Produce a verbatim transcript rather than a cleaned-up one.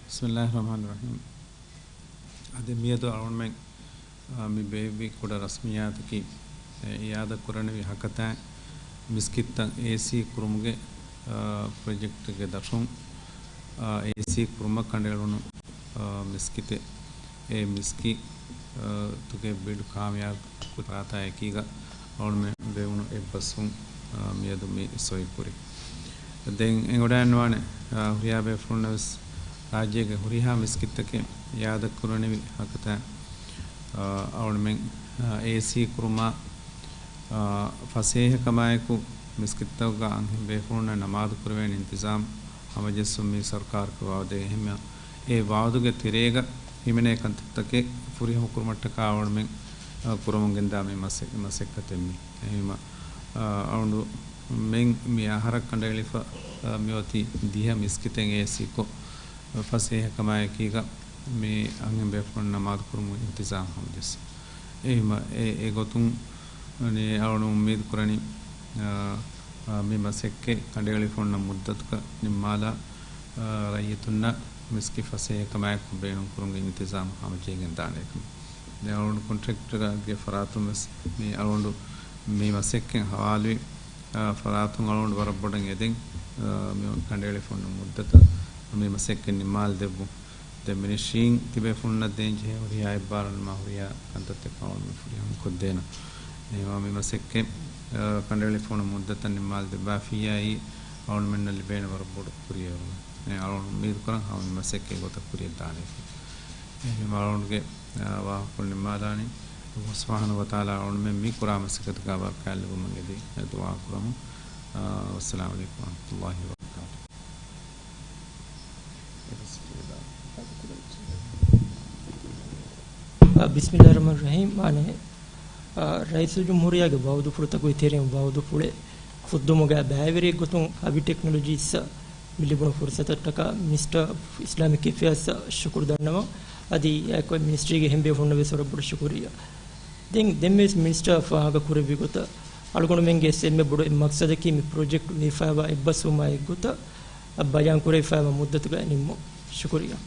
ބިސްމިއްލާހި ރަޙްމާނި ރަޙީމް. އަދި މިއަދު އަޅުގަނޑުމެން، އާ، މި ބޭއްވި ކުޑަ ރަސްމިއްޔާތަކީ، އެ، އިއާދަ ކުރަނިވި ހަކަތާ މިސްކިތްތައް އޭސީ ކުރުމުގެ، އާ، ޕްރޮޖެކްޓްގެ ދަށުން، އާ، އޭސީ ކުރުމަށް ކަނޑައެޅުނު، އާ، މިސްކިތެއް. އެ މިސްކިތުގެ ބިޑް ކާމިޔާބު ކުރި ފަރާތާ އެކީގަ އަޅުގަނޑުމެން ބޭއްވުނު އެއްބަސްވުން، އާ، މިއަދު މި ސޮއި ކުރީ. ދެން އެނގިވަޑައިގަންނަވާނެ، އާ، ހުރިހާ ބޭފުޅުންނަށް ވެސް ރާއްޖޭގެ ހުރިހާ މިސްކިތްތަކެއް އިއާދަ ކުރަނިވި ހަކަތަ، އާ، އަޅުގަނޑުމެން، އާ، އޭސީ ކުރުމާ، އާ، ފަސޭހަކަމާއެކު މިސްކިތްތަކުގަ އަންހެން ބޭފުޅުންނަށް ނަމާދު ކުރެވޭނެ އިންތިޒާމް ހަމަޖެއްސުން މި ސަރުކާރަކަށް ވައުދެއް. އެހެންވެ، އެ ވައުދުގެ ތެރޭގަ ހިމެނޭ ކަންތައްތަކެއް ފުރިހަމަ ކުރުމަށްޓަކާ އަޅުގަނޑުމެން، އާ، ކުރަމުން ގެންދާ މި މަސެ-، މަސައްކަތެއް މީ. އެހެންވީމަ، އާ، އަޅުގަނޑުމެން މި އަހަރަށް ކަނޑައެޅިފަ، އާ، މިއޮތީ ދިހަ މިސްކިތެއް އޭސީކޮށް، ފަސޭހަކަމާއެކީގަ މި އަންހެން ބޭފުޅުން ނަމާދު ކުރުމުގެ އިންތިޒާމް ހަމަޖެއްސި. އެހެންވީމަ، އެ، އެގޮތުން އަޅުގަނޑު އުއްމީދު ކުރަނީ، އާ، އާ، މި މަސައްކަތް ކަނޑައެޅިފަ އޮންނަ މުއްދަތުގަ ނިންމާލާ، އާ، ރައްޔިތުންނަށް މިސްކިތް ފަސޭހަކަމާއެކު ބޭނުންކުރުމުގެ އިންތިޒާމް ހަމަޖެހިގެން ދާނެކަން. ދެން އަޅުގަނޑު ކޮންޓްރެކްޓަރގެ ފަރާތުން ވެސް މި އަޅުގަނޑު މި މަސައްކަތް ހަވާލުވި، އާ، ފަރާތުން އަޅުގަނޑު ވަރަށް ބޮޑަށް އެދެން، އާ، މި ކަނޑައެޅިފަ އޮންނަ މުއްދަތަށް މި މަސައްކަތް ނިންމާލަދެއްވުން. ދެން މިނިސްޓްރީން ތިބޭފުޅުންނަށް ދޭންޖެހޭ ހުރިހާ އެއްބާރުލުމާ ހުރިހާ ކަންތައްތައް އަޅުގަނޑު ފުރިހަމަ ކޮށްދޭނަން. އެހެންވީމަ މި މަސައްކަތް، އާ، ކަނޑައެޅިފަ އޮންނަ މުއްދަތަށް ނިންމާލަދެއްވާފިއްޔާއީ އަޅުގަނޑުމެންނަށް ލިބޭނެ ވަރަށް ބޮޑު ކުރިއެރުމެއް. އެ އަޅުގަނޑު އުއްމީދު ކުރަން ހަމަ މި މަސައްކަތް ގޮތަށް ކުރިއަށް ދާނެކަން. އެހެންވީމަ އަޅުގަނޑުގެ، އާ، ވާހަކަފުޅު ނިންމާލާނީ. ﷲ ސުބްޙާނަހޫ ވަތަޢާލާ އަޅުގަނޑުމެން މި ކުރާ މަސައްކަތުގަ ބަރަކާތް ލިބުމަށް އެދި ދުޢާ ކުރަމު. އާ، ވައްސަލާމު ޢަލައިކުމް ވަރަޙްމަތުﷲ ވަބަރަކާތުހު. ބިސްމިއްލާހި ރަޙްމާނި ރަޙީމް. މާނައެއް، އާ، ރައީސުލްޖުމްހޫރިއްޔާގެ ވައުދުފުޅުތަކުގެ ތެރެއިން ވައުދުފުޅެއް ފުއްދުމުގަ ބައިވެރިއެއްގޮތުން ހަވި ޓެކްނޮލޮޖީސްއަށް މި ލިބުނު ފުރުސަތަށްޓަކާ މިނިސްޓަރ އިސްލާމިކް އެފެއާސްއަށް ޝުކުރު ދަންނަވަން. އަދި އެކޮއެ މިނިސްޓްރީގެ އެހެން ބޭފުޅުންނަށް ވެސް ވަރަށް ބޮޑަށް ޝުކުރިއްޔާ. ދެން، ދެންވެސް މިނިސްޓަރ ފާހަގަ ކުރެއްވި ގޮތަށް، އަޅުގަނޑުމެންގެ އެންމެ ބޮޑު މަޤްޞަދަކީ މި ޕްރޮޖެކްޓް ވެފައިވާ އެއްބަސްވުމާ އެއްގޮތަށް ބަޔާން ކުރެވިފައިވާ މުއްދަތުގައި ނިންމުން. ޝުކުރިއްޔާ.